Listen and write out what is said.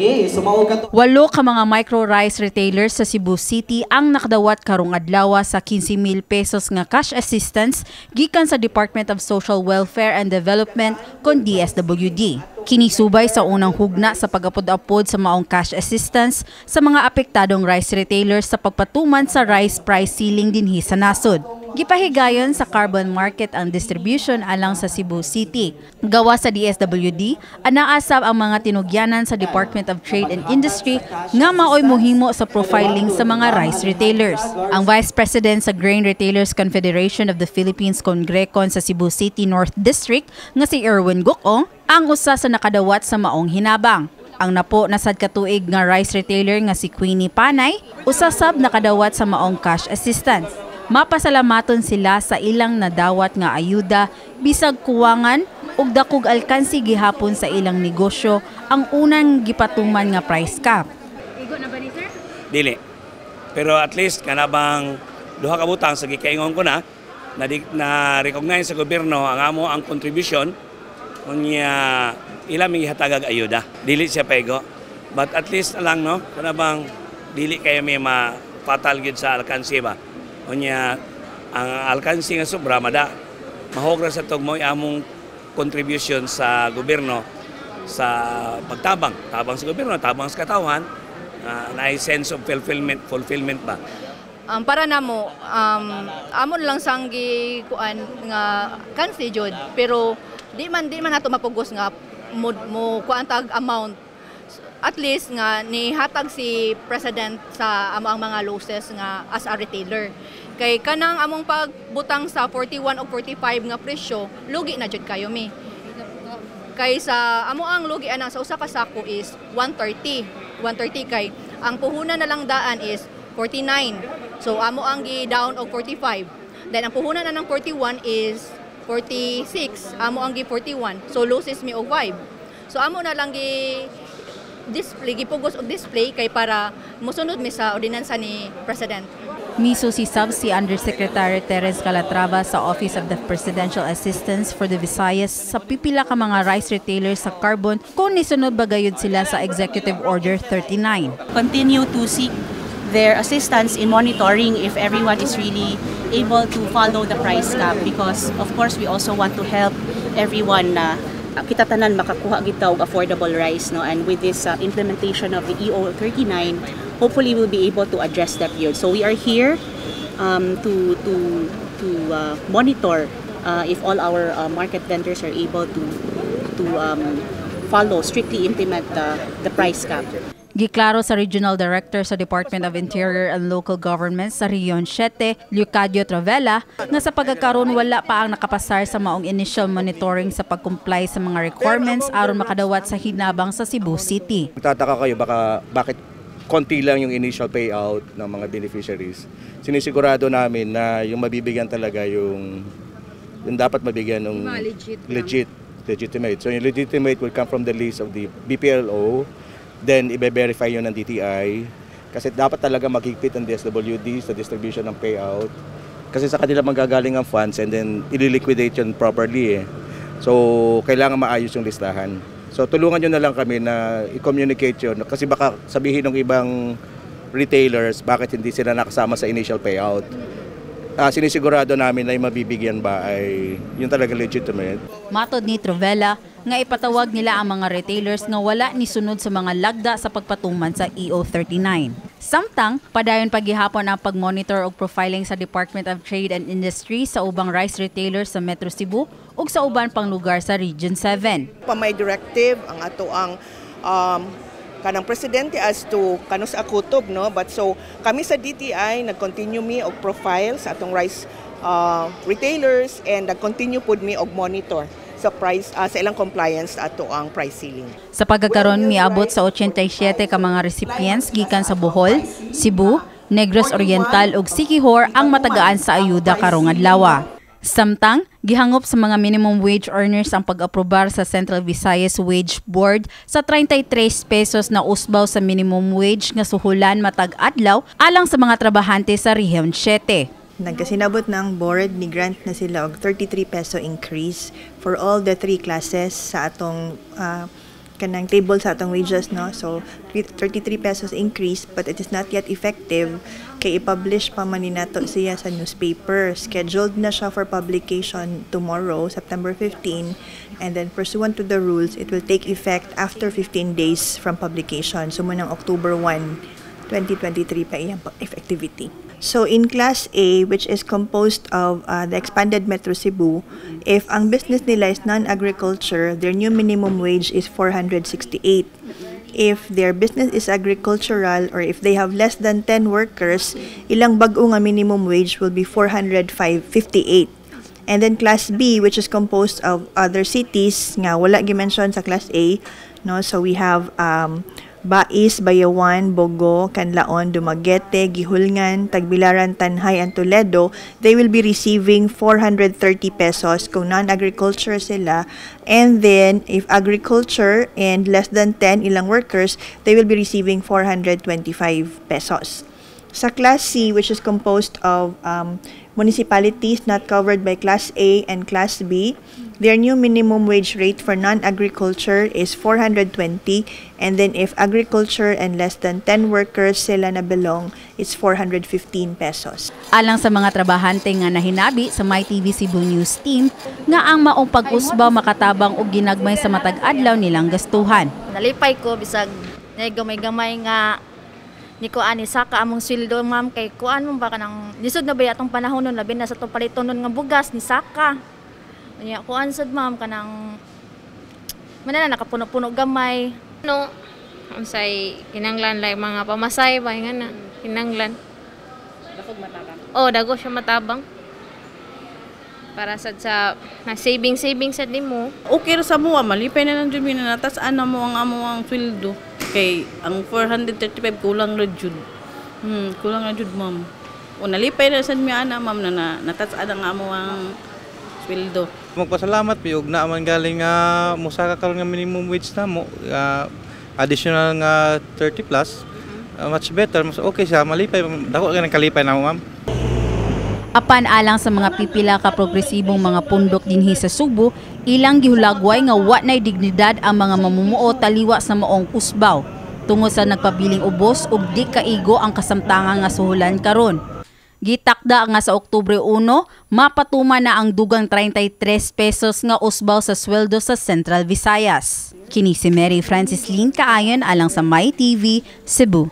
Okay, so mao ka to. Walo ka mga micro rice retailers sa Cebu City ang nakadawat karong adlaw sa 15,000 pesos nga cash assistance gikan sa Department of Social Welfare and Development kon DSWD. Kini subay sa unang hugna sa pag-apod-apod sa maong cash assistance sa mga apektadong rice retailers sa pagpatuman sa rice price ceiling dinhi sa nasod. Gipahigayon sa Carbon Market ang distribution alang sa Cebu City. Gawa sa DSWD, anaa sab ang mga tinugyanan sa Department of Trade and Industry nga maoy muhimo sa profiling sa mga rice retailers. Ang Vice President sa Grain Retailers Confederation of the Philippines Congrecon sa Cebu City North District nga si Erwin Gukong ang usa sa nakadawat sa maong hinabang. Ang napo na sad katuig nga rice retailer nga si Queenie Panay, usa sab nakadawat sa maong cash assistance. Mapasalamaton sila sa ilang nadawat nga ayuda bisag kuwangan ug dakog alkansi gihapon sa ilang negosyo ang unang gipatuman nga price cap. Igo na ba ni sir? Dili. Pero at least kanabang duha ka butang sa gikaingon ko na na, na recognize sa gobyerno ang amo ang contribution, unya ila mi gihatagag ayuda. Dili siya paigo. But at least lang, no, kanabang dili kayo may ma fatal gyud sa alkansi ba. Unya ang alkansi nga sobra mada mahugra sa tug mo among contribution sa gobyerno sa pagtabang, tabang sa gobyerno, tabang sa katawhan, na sense of fulfillment, fulfillment ba. Para namo amon lang sang gikuan nga kansi jud, pero di man nato mapugos nga mo kuan tag amount. At least nga nihatag si president sa amo ang mga losses nga as a retailer, kay kanang among pagbutang sa 41 o 45 nga presyo, lugi na jud kayo mi, kay sa amo ang lugi ana sa usa ka sako is 130 130, kay ang puhunan na lang daan is 49, so amo ang gi down og 45. Then ang puhunan na ng 41 is 46, amo ang gi 41, so losses mi og 5. So amo na lang gi display, gipugos og display kay para mosunod mi sa ordinansa ni president. Misusi sab si Undersecretary Terence Calatrava sa Office of the Presidential Assistance for the Visayas sa pipila ka mga rice retailers sa Carbon kung nisunod ba gayud sila sa Executive Order 39. Continue to seek their assistance in monitoring if everyone is really able to follow the price cap, because of course we also want to help everyone na kita tanan makakuha kita og affordable rice, no? And with this implementation of the EO 39, hopefully we'll be able to address that yun. So we are here to monitor if all our market vendors are able to follow, strictly implement the price cap. Giklaro sa Regional Director sa Department of Interior and Local Government sa Region 7, Leocadio Trovela, nga sa pagkakaroon wala pa ang nakapasar sa maong initial monitoring sa pag-comply sa mga requirements aron makadawat sa hinabang sa Cebu City. Tataka kayo baka bakit konti lang yung initial payout ng mga beneficiaries. Sinisigurado namin na yung mabibigyan talaga yung dapat mabigyan ng legit lang. Legit, legitimate. So yung legitimate will come from the list of the BPLO, then i-verify yun ng DTI kasi dapat talaga maghigpit ang DSWD sa distribution ng payout. Kasi sa kanila manggagaling ang funds and then ililiquidate yun properly eh. So kailangan maayos yung listahan. So tulungan nyo na lang kami na i-communicate yun kasi baka sabihin ng ibang retailers bakit hindi sila nakasama sa initial payout. Sinisigurado namin na yung mabibigyan ba ay yung talaga legitimate. Matod ni Trovela, nga ipatawag nila ang mga retailers nga wala ni sunod sa mga lagda sa pagpatuman sa EO 39. Samtang, padayon paghihapon ang pag-monitor og profiling sa Department of Trade and Industry sa ubang rice retailers sa Metro Cebu ug sa uban pang lugar sa Region 7. Pa may directive ang ato ang kanang presidente as to kanus akutob, no? But so kami sa DTI, nag-continue mi og profile sa atong rice retailers and nag-continue pud mi og monitor sa price, sa ilang compliance sa ato ang price ceiling. Sa pagkakaroon, miabot sa 87 ka mga recipients gikan sa Bohol, Cebu, Negros Oriental ug Siquijor ang matagaan sa ayuda karong adlaw. Samtang, gihangop sa mga minimum wage earners ang pag-aprobar sa Central Visayas Wage Board sa 33 pesos na usbaw sa minimum wage nga suhulan matag adlaw alang sa mga trabahante sa Rehiyon 7. Nagkasinabot na ang board ni grant na sila og 33 peso increase for all the three classes sa atong kanang table sa atong wages, no? So 33 pesos increase, but it is not yet effective kay i-publish pa man ni nato siya sa newspaper. Scheduled na siya for publication tomorrow, September 15, and then pursuant to the rules, it will take effect after 15 days from publication. So mao nang October 1, 2023 pa iyang effectivity. So in Class A, which is composed of the expanded Metro Cebu, if ang business nila is non-agriculture, their new minimum wage is 468. If their business is agricultural or if they have less than 10 workers, ilang bag-o nga minimum wage will be 458. And then Class B, which is composed of other cities nga wala gi-mention sa Class A, no? So we have Bais, Bayawan, Bogo, Canlaon, Dumaguete, Guihulngan, Tagbilaran, Tanjay, and Toledo. They will be receiving 430 pesos kung non-agriculture sila. And then, if agriculture and less than 10 ilang workers, they will be receiving 425 pesos. Sa Class C, which is composed of municipalities not covered by Class A and Class B, their new minimum wage rate for non-agriculture is 420, and then if agriculture and less than 10 workers sila na belong, it's 415 pesos. Alang sa mga trabahante nga nahinabi sa MyTV Cebu News Team nga ang maong pag-usbaw makatabang og ginagmay sa matag adlaw nilang gastuhan. Nalipay ko bisag gamay-gamay nga ni kuan ni saka among sweldo, ma'am, kay kuan mo ba, kanang lisod na ba atong panahon nun, labi na sa atong paliton nun nga bugas ni saka. Unya kuan sad, ma'am, kanang man na nakapuno-puno gamay. No, unsay kinanglan, like mga pamasay ba nga na kinanglan. Dako matabang. Oh, dago siya matabang. Para sad sa na saving saving sad nimo. Okay ra sa amoa, malipay na lang jud mi na natas-an na mo ang amo ang sweldo. Kay ang 435 kulang ra jud. Kulang ra jud, ma'am. O nalipay na sad mi ana, ma'am, na natas-an ang amo ang sweldo. Magpasalamat mi og naa man galing nga musaka karon nga minimum wage namo, additional nga 30 plus. Much better, mas okay siya, malipay, dako ka ng kalipay namo, ma'am. Apan alang sa mga pipila ka progresibong mga pundok dinhi sa Sugbo, ilang gihulagway nga wa nay dignidad ang mga mamumuo taliwa sa maong usbaw tungod sa nagpabiling ubos ug di kaigo ang kasamtangan nga suhulan karon. Gitakda nga sa Oktubre 1, mapatuma na ang dugang 33 pesos nga usbaw sa sweldo sa Central Visayas. Kini si Mary Francis Lynn Kaayon alang sa MyTV, Cebu.